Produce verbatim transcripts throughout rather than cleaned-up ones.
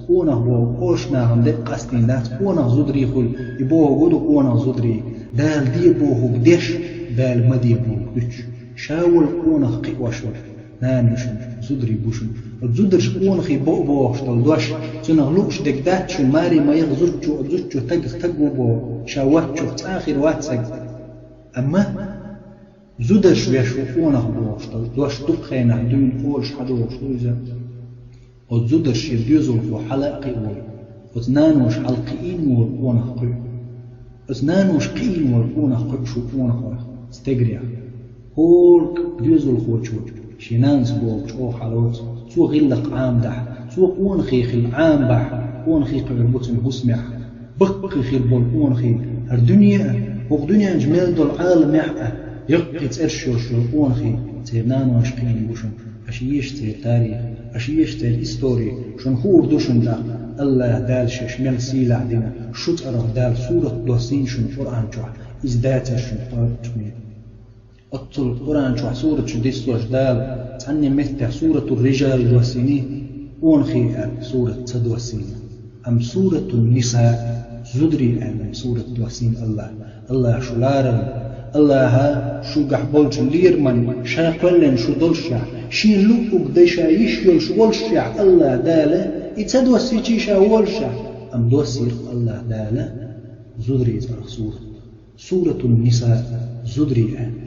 Къонах боху къоначу нахана декъа къастийна дац, къонах зударий хуьлу, и бохург ду къонах зударий. Дала де бохург деш, Дала ма де бохург дуьтуш. Ша волу къонах кхиош волу нана ю шуна, зударий бу шуна. Оцу зударша къонахий бо а бохуш долу дош, цунах лууш дерг дац шуна, маре ма яха зудчо, оцу зудчо тагах таг ву боху, ша воцчух цкъа а хир вац стаг. Амма зударша веш ву къонах бохуш долу дош дукха хенахь дуьйна олуш хьадогӀуш ду иза. Оцу зударша шен доьзалхо хьала а кхиа волу, оцу наноша хьала кхиийна волу къонах кхуьу. Оцу наноша кхиийна волу къонах кхуьу шу къонахойх, стегарех. ХӀора доьзалхочо шен нанас боху чӀогӀа хьалоцу, цо гӀиллакх Ӏамадахь, цо къонахий хилла Ӏамабахь, къонахий кхуьур бу цуьнан хӀусамехь. Баккхий хир болу къонахий хӀара дуьне а, хӀокху дуьнен чу мел долу Ӏаламехь а, яккхий цӀераш йолуш йолу къонахий церан наноша кхиийна бу шуна. Аша еша церан тарих, аша еша церан истори, шуна хуур ду шуна тӀаккха, АллахӀ Дала шаьш мел сийлахь дина, шу цӀарах Дала сурат доссийна шуна Къуръан чохь, иза дацара шуна кхочушбен. Оццул Къуръан чохь сураташ диссош Дала цхьанне меттехь Суратур-Рижал доссийний, къонахий аьлла сурат ца доссийна. Амма Суратун-Ниса, зударий аьлла сурат доссийна АллахӀа. АллахӀа шу ларарна, АллахӀа шуьгахь болчу лераман ша кхоьллина шу доллушехь, шен луъург дан ша йиш йолуш воллушехь, АллахӀ Дала и ца доссийчий ша воллушехь, амма доссийра АллахӀ Дала зударий цӀарах сурат. Суратун-Ниса, зударий аьлла.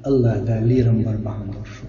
АллахӀ Дала лерам бар бахьана долуш шу.